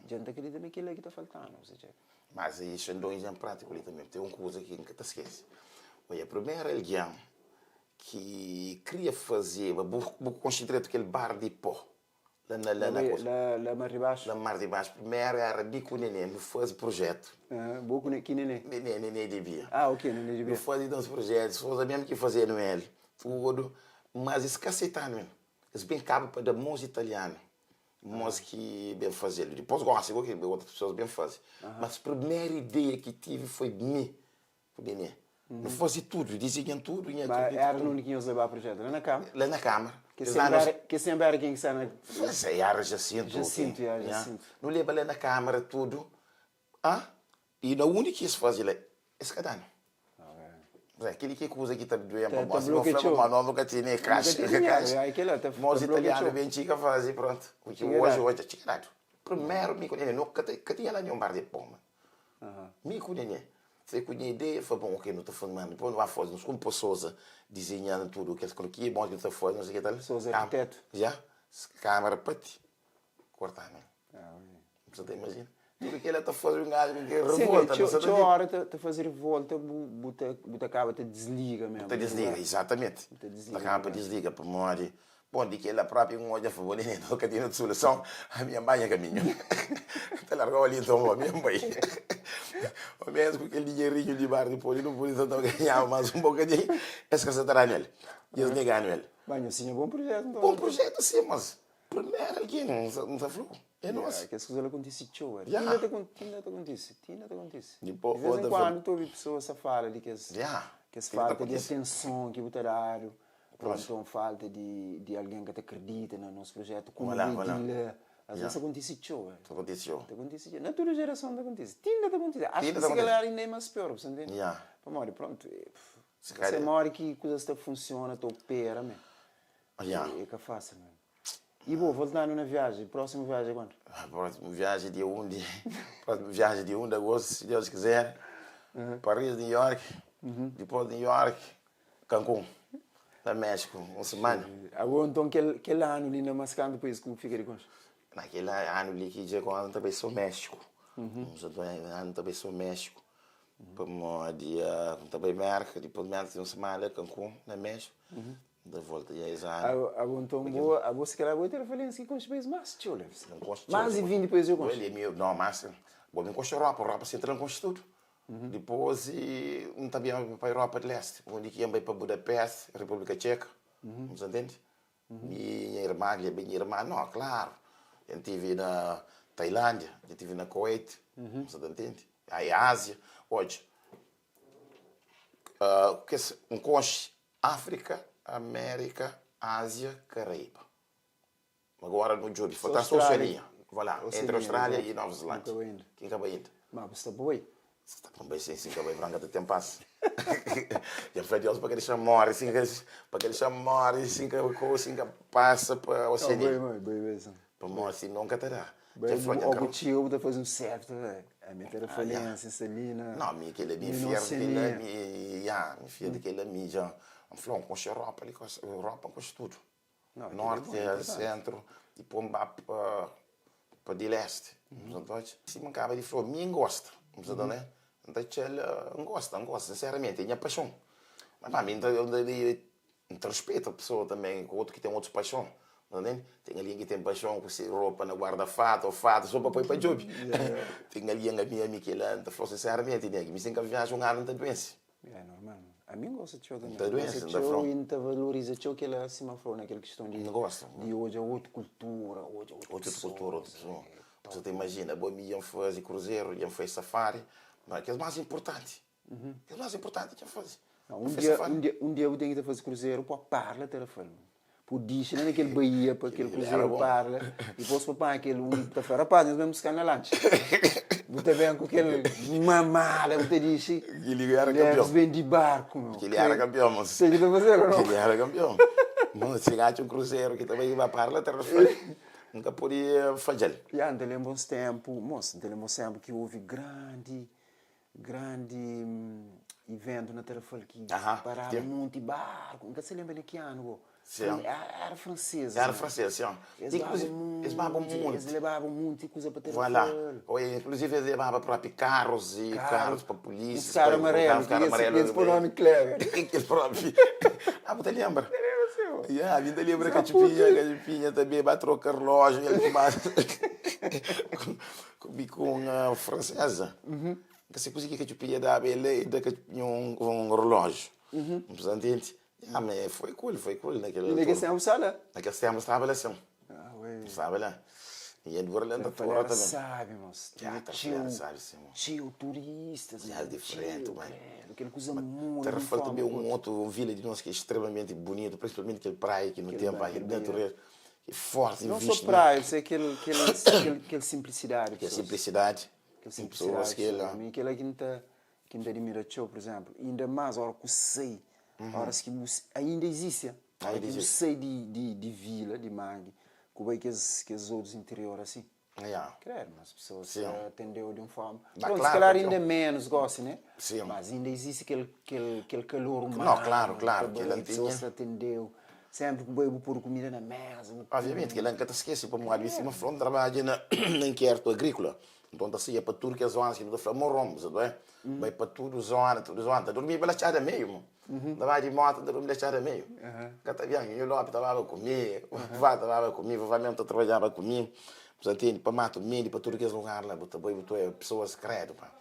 Dja N ta kridita ma é kel-la ki ta falta-nu, ou seja. Mas isso é um exemplo prático ali também. Tem uma coisa que nunca te esquece. Olha, a primeira alguém que queria fazer, bu, bu considera aquele bar de pó, lá na, lá Lá, na coisa, lá, lá mais ribaixo. lá mar de baixo, primeiro era bico neném, não faz projeto. Ah, boa com que neném. Neném, neném de bia. Ah, ok, neném de Não bia. fazia uns projetos, foi mesmo que fazia no ele, tudo, mas eles aceitaram mesmo. Eles bem cabo para dar música italiana, música que bem fazer. Depois gosto, igual que outras pessoas bem fazem. Mas a primeira ideia que tive foi de mim, foi de mim. Não fazia tudo, desenhando tudo, tinha Mas tudo, era tudo. no único que iam levar projeto, lá na câmara. Lá na câmara. Que Eles lá sempre nos- era, que sempre era quem que está na... Mas aí era Jacinto. Jacinto, ok. yeah, Jacinto. Não leva lá na câmara tudo. Ah, e na única que eles faziam lá, esse cada ano. Mas aquele que coisa que tá doendo Tá- para tá nós, não bloqueou. falamos, mas nós nunca tinha caixa. Nunca tinha dinheiro, aí aquele lá tá- Mas tá italiano bloqueou. bem chica faz e pronto. Porque Tinha hoje, dado. hoje, tá tirado. Primeiro, me conhece, nunca tinha lá nenhum bar de pó, mano. Me conhece. Você com a ideia, foi bom, ok, não estou falando, depois não vai fazer, não como Souza desenhando tudo o que eles coloquei, bom, que não está fazendo, não sei o que tal. Souza Cam- arquiteto. Já, câmara para ti, cortar, mano. Ah, ok. Você tá imagina? Tudo que ele está fazendo, um gajo que Sim, revolta, txeu você txeu tá hora ta, ta fazer revolta, bu, bu, ta, bu ta acaba te desliga mesmo. Te desliga, exatamente. Te desliga, Acaba desliga, para morrer. Bom, de que ela própria um olha favor, nem nunca tinha solução, a minha mãe é caminho. Te largou ali, então, a minha mãe. O mesmo com aquele dinheirinho de bar depois, não podia então ganhar mais um bocadinho, essa casa estará nele. E eles negaram ele. Bem, assim é bom projeto, então. Bom projeto, sim, mas primeiro alguém não não se falou. É Yeah, nosso. que as coisas acontecem txeu, era. Yeah. Tinha te tinha te acontece, tinha te acontece. E pô, De vez em outra quando tu ouve pessoas a falar de que as Yeah. que as Tinha te falta de acontece. atenção que botar ou Pronto. então falta de, de alguém que te acredita no nosso projeto, como Voilà, voilà. voilà. Às Yeah. vezes acontece txeu, era. Aconteceu. Te acontece txeu. Na tua geração te acontece. Tinha te acontece. Acho Tinha que te se acontece. calhar ainda é mais pior, você entende? Yeah. Pá, Mauri, pronto. é, pff, Se Você calhar- mora que coisas te funciona, te opera, man. Yeah. É que é fácil, man. E bom, voltando na viagem, próxima viagem é quando? A próxima viagem dia 1 de, próxima viagem dia 1 de agosto, se Deus quiser. Paris, New York. Depois de New York, Cancún, na México, uma semana. Agora então, aquele, aquele ano ali na Mascando, depois como fica de concha? Naquele ano ali que já quando também sou México. Um ano também sou México. Para dia também América, depois de América, uma semana, Cancún, na México. Da volta e aí já. Agora então, boa, agora se calhar vou ter referência com os países mais tchau, leves. Não gosto Mais e 20 depois eu gosto. Ele é meu, não, mas vou me encostar Europa, Europa central não gosto tudo. Depois, e, um também para a Europa de Leste, onde que ia para Budapeste, República Tcheca, você entende? Minha irmã, minha irmã, não, claro. Eu estive na Tailândia, eu estive na Kuwait, você entende? Aí Ásia, hoje, uh, que se- um coche África, América, Ásia, Caraíba. Agora no job, falta só Austrália. Oceania. Vá lá, Oceania, entre Austrália exato. e Nova Zelândia. Nunca ainda. Quem acaba indo? Mas você está boi. Você está para um beijo assim, cabelo branco até tem passo. Já falei Deus para que ele chame morre, assim, para que ele chame morre, assim, que assim, que passa para a Boi, Oceania. boi, boi, boi. Para morrer assim, nunca terá. Boi, Já falei, o tio está fazendo um certo, velho. A minha ter referência, ali na... Não, mi aquele mi Minha fier daquele Oceania. mi, já, mi fier daquele mi já. I'm falando com a Europa ali, com a Europa com tudo. Não, aquilo é Norte, bom, é importante. centro, e põe para para de leste. Então, se me acaba de falar, mim gosta. Você tá né? Então, ela gosta, gosta, sinceramente, é minha paixão. Mas para mim, eu, eu, eu, eu respeito a pessoa também, com outro que tem outras paixão. Entende? Tem alguém que tem paixão com se roupa na guarda-fato ou fato, só para pôr para job. Tem alguém a minha amiga que ela, falou sinceramente, né? Que me sem que viaja um ano não tem doença. É normal. A mim gosta de show também. Tá doença, Gosta de tá show front. e não valoriza show que ela acima falou naquela questão de... Não gosta. De hoje é outra cultura, hoje é outra Outra pessoa. cultura, outra pessoa. Você ta imagina, bo mi dja N faze kruzeru, dja N faze safari, ma kes más inportanti, kes más inportanti dja N faze. Un dia, un dia, un dia bu ten ki ta faze kruzeru pa parla Tarrafal. Bu dixi la na kel baía pa kel kruzeru parla, dipôs pa panha kel un ta fla, rapaz, nhos ben buska-m na lantxa. Bu ta ben ku kel mamada, bu ta dixi, Kel-li éra kanpion. Levis ben di barku, meu. Kel-li éra kanpion, mos. Sei ki ta fazeba, no? Kel-li éra kanpion. Mos, si atxa un kruzeru ki ta bai ba parla Tarrafal, N ka pode fadja-l. Ya, N ta lenbra uns ténpu, mos, N ta lenbra uns ténpu ki ovi grandi Grandi iventu na Tarrafal ki paraba monti barku. N ka sa lenbra na ki anu go. Era fransês. Era fransês, sim. Es baba monti, es lebaba monti kuza pa Tarrafal. Inklusive es lebaba propi karus i karus pa polísia. Uns karu amarelu, ki es poi nomi Kleber. Kes propi. Ah, bu ta lenbra? Ya, mi ta lenbra Katxupinha, Katxupinha tanbe ba troka relójiu, el ku ba. Ku ku un franseza. N ka sai kuze ki Katxupinha daba el, el da Katxupinha un relójiu. N precisa ntende. Ya, ma foi cool, foi cool na kel altura. Na kes ténpu staba la? Na kes ténpu staba la, sin. Staba la. I el dura la ta tora tanbe. Sabi, mos. Ya, Tarrafal era sabi, sin. Txeu turistas. Ya, diferenti, man. Kel kuza muda. Tarrafal tanbe é un otu vila di nos ki é extremamenti bunitu, prinsipalmenti kel praia ki nu ten pa, kel natureza. É forti Não só praia, isso é kel, kel, kel, kel simplicidade. Kel simplicidade. Kel simplicidade. Que lá. Mi kel ki nta ki nta admira txeu, por exemplo, inda mais ora ku sai, horas ki bu ainda existe, ora ki bu sai di di di vila, di mangue, ku bai kes kes outros interior assim. Yeah. Credo, mas pessoas atendeu de um forma. Pronto, se calhar ainda menos gosta, né? Sim. Mas ainda existe aquele, aquele, aquele calor humano. Não, claro, claro. Que ele pessoas atendeu. Sempre que bu pôr comida na mesa. Obviamente, que ele nunca te esquece, para modo de uma flor trabalha na, na inquérito agrícola. Então, tá saía para tudo que é zona, que não tá morrom, sabe? É? Vai para tudo zona, tudo zona. Tá dormir pela chada meio, mano. Tá vai de moto, tá dormir pela chada meio. Ka ta bien, Nhu Lopi ta comigo, vovó ta comigo, vovó mesmo ta trabalhava comigo. Você entende? Pa mato milho, pa tudo que é lugar lá, bu ta bai, bu ta pessoas credo, pá.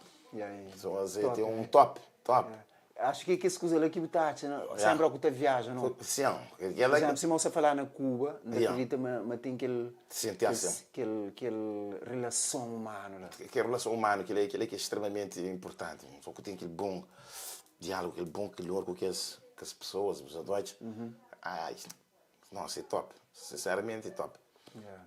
Pessoas tem um top, top. Acho que kes kuza la ki bu ta atxa na, sempre ku ta viaja, não? Sim. Por exemplo, se você falar na Cuba, não acredita ma, ma tem kel, Sim, tem sim. Kel, kel relação humano lá. Kel relação humano, que é, que é extremamente importante. Só que tem aquele bom diálogo, aquele bom calor com as, com as pessoas, os adultos. Ai, nossa, é top. Sinceramente, é top.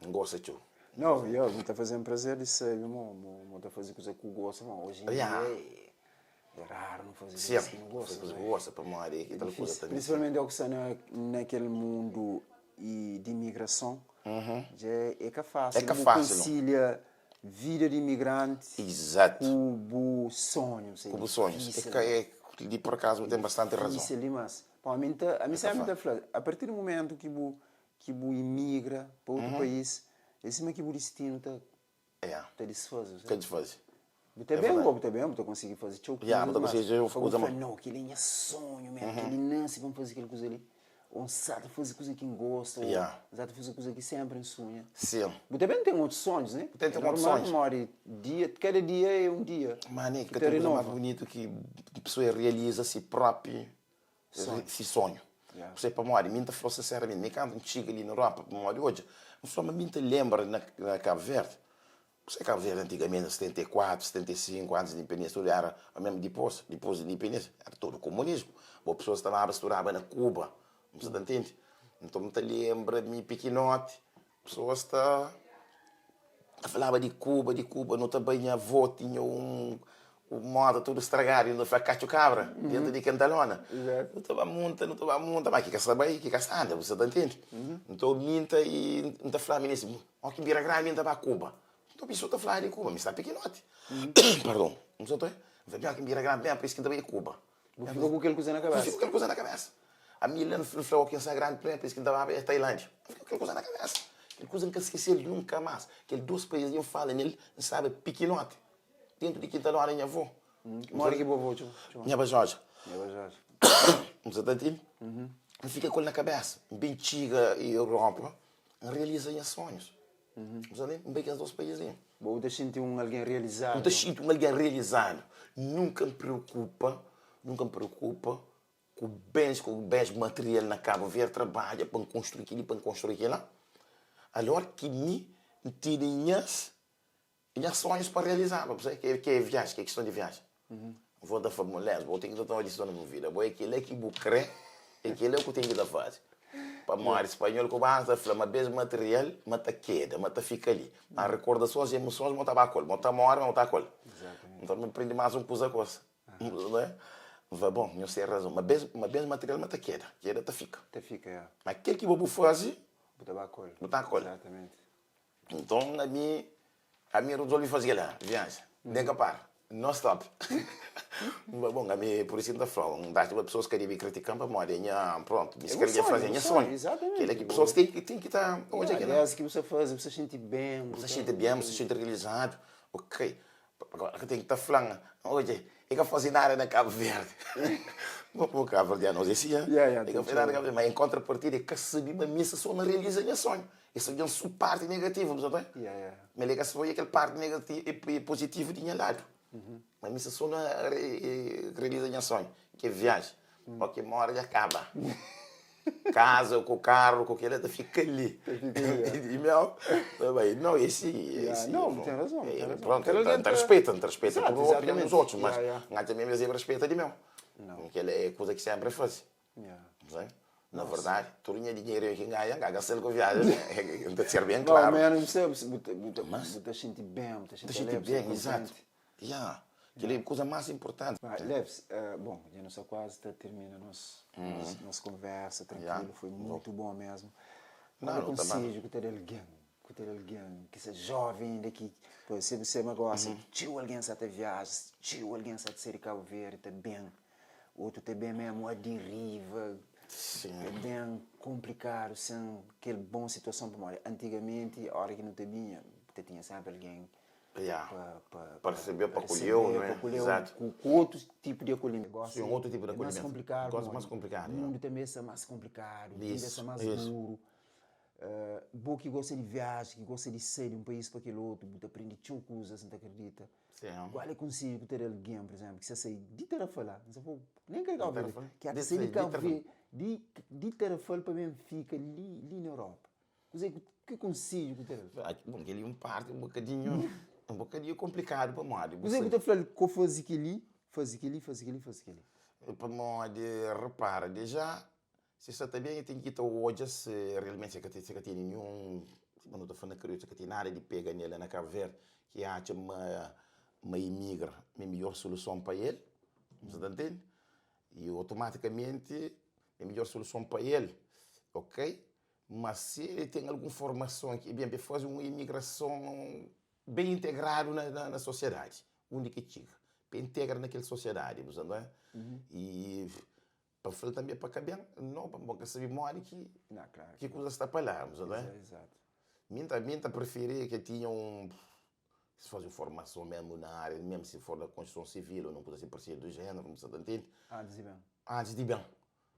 Não gosto de Não, eu vou fazer um prazer de ser, irmão, vou fazer coisa que eu gosto, mas hoje em dia é, é raro não fazer coisa que não gosta. Sim, gosta, para morrer, e tal coisa também. Principalmente eu que está na, naquele mundo e de imigração, já é que é fácil. É que é fácil. Concilia vida de imigrante Exato. com o sonho. Com o sonho. É que, é, de por acaso tem bastante razão. Difícil demais. Bom, a mim, tá, a mim sempre tá falando, a partir do momento que bu, que bu imigra para outro país, esse é que o destino tá tá desfaz. Tá desfaz. Bu tá bem, bu tá bem, bu tá conseguir fazer txeu coisa. Yeah, bu tá conseguir fazer coisa, mas não, aquele é meu sonho mesmo, aquele nasce para fazer aquela coisa ali. Ou sabe fazer coisa que gosta, ou sabe fazer coisa que sempre sonha. Sim. Bu também tem outros sonhos, né? Tem, tem outros sonhos. Morre dia, cada dia é um dia. Mano, é que tem coisa mais bonito que a pessoa realiza si próprio sonho. Si sonho. Você para morrer, mim tá falou sinceramente, me quando chega ali na Europa, para morrer hoje, não só mas mim te lembra na, na Cabo Verde. Você Cabo Verde antigamente, 74, 75, antes da independência, tudo era, mesmo depois, depois da independência, era todo comunismo. Boa pessoa estava estudava na Cuba, você tá entende? Então me lembra, me pequenote, pessoas está falava de Cuba, não também minha avó tinha um o moto tudo estragado, indo para cacho cabra, dentro de Cantalona. Não estava muito, não estava muito, mas que sabe que anda, você tá entende? Então minta e não tá falando nisso, ó que bira grande minta para Cuba. Então pessoa tá falando de Cuba, mas está pequenote. Perdão, não sei, vai que bira grande bem, por isso que também é Cuba. Ficou com aquela coisa na cabeça. Ficou com aquela coisa na cabeça. A Milan falou que essa grande por isso que estava é Tailândia. Ficou com aquela coisa na cabeça. Aquela coisa nunca esqueci nunca mais. Aquele dois países eu falo nele, sabe, pequenote. Dentro de quinta hora minha avó. Mora aqui, vovô, tio. Minha avó Jorge. Minha avó Jorge. Você tá entendendo? Fica com ele na cabeça. Bem antiga e Europa, realiza meus sonhos. Você tá entendendo? Bem que os dois países. Bom, te sentir um alguém realizado. Te sinto um alguém realizado. Nunca me preocupa, nunca me preocupa com bens, com bens material na Cabo Verde, trabalha para construir aquilo, para construir aquilo. Agora que me tinhas. Nha sonhus pa realizaba, bu sabe, ke é viaji, ke é kiston di viaji. Vou ta fla mulheres, bo ten ki ta toma disizon na bu vida, bo é kila ki bu kre, é kila ku ten ki ta faze. Pamodi spanhol ku basa ta fla ma bes material ma ta keda, ma ta fika li, ma rekordasons i emosons mo ta ba ku el, mo ta more ma mo ta ku el. Nton mi prende mas un kuza kos, N fla bon, nhos ten razon, ma bes ma bes material ma ta keda, keda ta fika. Ma kel ki bo bu faze, Bu ta ba ku el. Bu ta ku el. Nton ami, ami rezolvi faze kila, viaja, nen ka para, non stop. N fla, bon, ami, pur isu ki N ta fla, N ta atxa ma pesoas ka debe kritika-m pamodi é nha, prontu, mi si ka debe faze, é nha sonhu. Kila ki pesoas ten ki, ten ki ta odja kila. Desdi ki bu sta faze, bu sta xinti ben. Bu sta xinti ben, bu sta xinti realizadu, ok. Agora ka ten ki ta fla-m, odja, e ka faze nada na Kabu Verdi. Bo bo kabuverdianu, é si, E ka faze nada na Kabu Verdi, ma en kontrapartida e ka sabe ma mi sta so na realiza nha sonhu. E sabe nha su parti negativu, bu sabe? Ma el e ka sabe kel parti negativu e pozitivu di nha ladu. Ma mi sta so na realiza nha sonhu, ki é viaji. Ó ki mora dja kaba. Kaza ku karu ku kila ta fika li. E meu, ta bai. Não, é si, é si. Não, bu ten razon, bu ten razon. Pronto, N ta respeita, N ta respeita tudu opinion dos otus, mas N atxa mesmu es debe respeita di meu. Kila é kuza ki senpri N faze. Na verdadi, tudu nha dinheru ki N ganha, N ka gasta-l ku viajen. N ta ser ben klaru. Ba, menos bu bu ta xinti ben, bu ta xinti alegre, bu ta xinti ben, izatu. Ya, kel-li é kuza más inportanti. Ba, Leves, bon, dja nu sta kuazi ta tirmina nos nos konversa, trankilu, foi mutu bon mesmu. Qual é konsedju ku ta da algen, ku ta da algen ki sta joven inda ki, poi, si bu sema gosi, txeu algen sa ta viaja, txeu algen sa ta sai di Kabu Verdi ta ben, otu ta ben mesmu a deriva, ta ben konplikadu, sen kel bon situason, pamodi antigamenti ora ki nu ta binha, ta tinha senpri algen Pa recebeu, pa acolheu, não é? Exato. Ku otu tipu di acolhimento. Sim, otu tipu di acolhimento. É mais complicado. Gosi mais complicado. Mundu também sta mais complicado, vida sta mais duru. Bo ki gosta di viaji, ki gosta di sai di un país pa kel otu, bu ta prende txeu kuzas, N ta akredita. Kual é konsedju ku ta da algen, pur izénplu, ki sta sai di Tarrafal la, N sta fla, nen ka di Kabu Verdi, ki ata sai di Kabu Verdi, di Tarrafal pa ben fika li na Europa. Kuzê ki ki konsedju ku ta da-l? Bon, kel-li é un párti un bokadinhu, un bokadinhu konplikadu pamodi bu Kuzê ku ta fla-l ko faze kel-li, faze kel-li, faze kel-li, faze kel-li? Pamodi, repara, deja si sta ta ben e ten ki ta odja si realmenti si ka si ka tene ninhun, sima nu ta fla na kriolu, si ka ten nada di pega nel la na Kabu Verdi ki atxa ma ma imigra ma é midjór soluson pa el, bu sa ta ntende? I otomatikamenti é midjór soluson pa el, ok? Ma si el ten algun formason ki ben pa el faze un imigrason ben integradu na na sosiadadi, undi ki txiga, pa integra na kel sosiadadi, bu sabe? I pa fla tanbe pa ka ben, no, pamodi ka sabe modi ki ki kuza sta pa la, bu sabe? Mi N ta mi N ta prifiri ke tinha un si faze un formason mesmu na aria, mesmu si for na konstruson sivil o nun kuza asin parsidu du jeneru, bu sa ta ntende? Antis di ben. Antis di ben.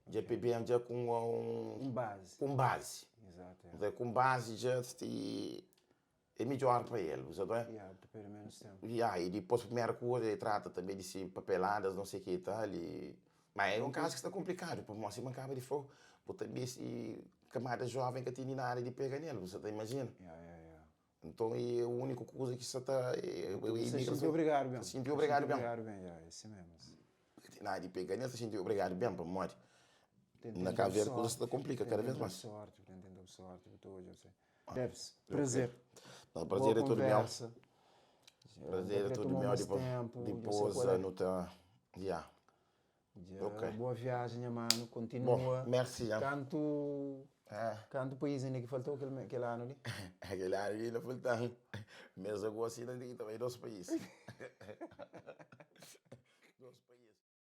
Dja pe ben dja ku un Un bazi. Ku un bazi. Exato, yeah. Nta ku un bazi dja ti é midjor pa el, bu sabe? Yeah, ta perde menos tempu. Yeah, e dipôs primeru kuza e trata tanbe di si papeladas, não sei ke e tal, e ma é un kazu ki sta konplikadu, pamodi sima N kaba di fla-u, bu ta bisti kamada joven ka tene nada di pega nel, bu sa ta imajina? Yeah, yeah, yeah. Nton e úniku kuza ki sa ta Sa xinti obrigadu ben. Sa xinti obrigadu ben. Obrigadu ben, ya, é si mesmu. Nada di pega nel, sa xinti obrigadu ben, pamodi na Kabu Verdi kuza sa ta konplika kada vez mas. Ten sorti, ten ten sorti, bu ta odja si. Debs, prazer. Prazer é tudu meu. Prazer é tudu meu, dipôs nu ta, ya. Ok. Boa viagem, nha mano. Continua. Bom, merci. Ja. Kantu, ah. Kantu país ainda ki faltou kel, kel ano li? Aquele ano li ainda faltan. Mês agosto ainda tem que também dois países.